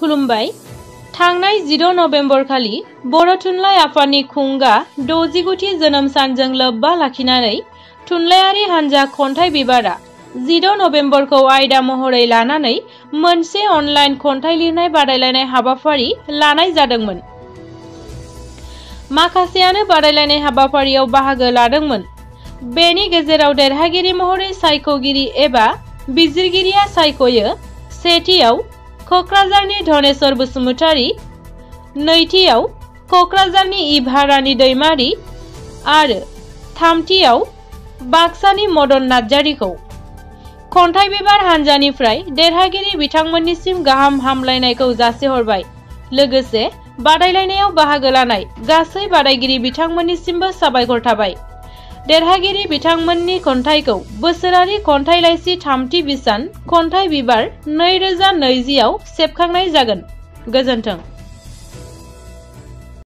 खुलुमबाय। थांनाय 16 नभेम्बर खालि बर' थुनलाइ आफादनि खुंगा 69थि जोनोम सानजों लोब्बा लाखिनानै थुनलाइयारि हान्जा खन्थाइ बिबारा 16 नभेम्बरखौ आयदा महरै लानानै मोनसे अनलाइन खन्थाइ लिरनाय बादायलायनाय हाबाफारि लानाय जादोंमोन। माखासेयानो बादायलायनाय हाबाफारियाव बाहागो लादोंमोन। बेनि गेजेराव देरहागिरि महरै सायख'गिरि एबा बिजिरगिरिया सायख'यो। सेथियाव क'क्राझारनि धनेश्वर बसुमतारी, नैथियाव क'क्राझारनि इभा रानी दैमारी आरो थामथियाव बाक्सानि मदन नार्जारीखौ खन्थाइ बिबार हान्जानिफ्राय देरहागिरि बिथांमोननिसिम गाहाम हामलायनायखौ जासिहरबाय। लोगोसे बादायलायनायाव बाहागो लानाय गासै बादायगिरि बिथांमोननिसिमबो साबायखर थाबाय। देरहागिरि बिथांमोननि खन्थाइखौ बोसोरारि खन्थाइ लाइसि थामथि बिसान खन्थाइ बिबार 2020 आव सेबखांनाय जागोन। गोजोन्थों।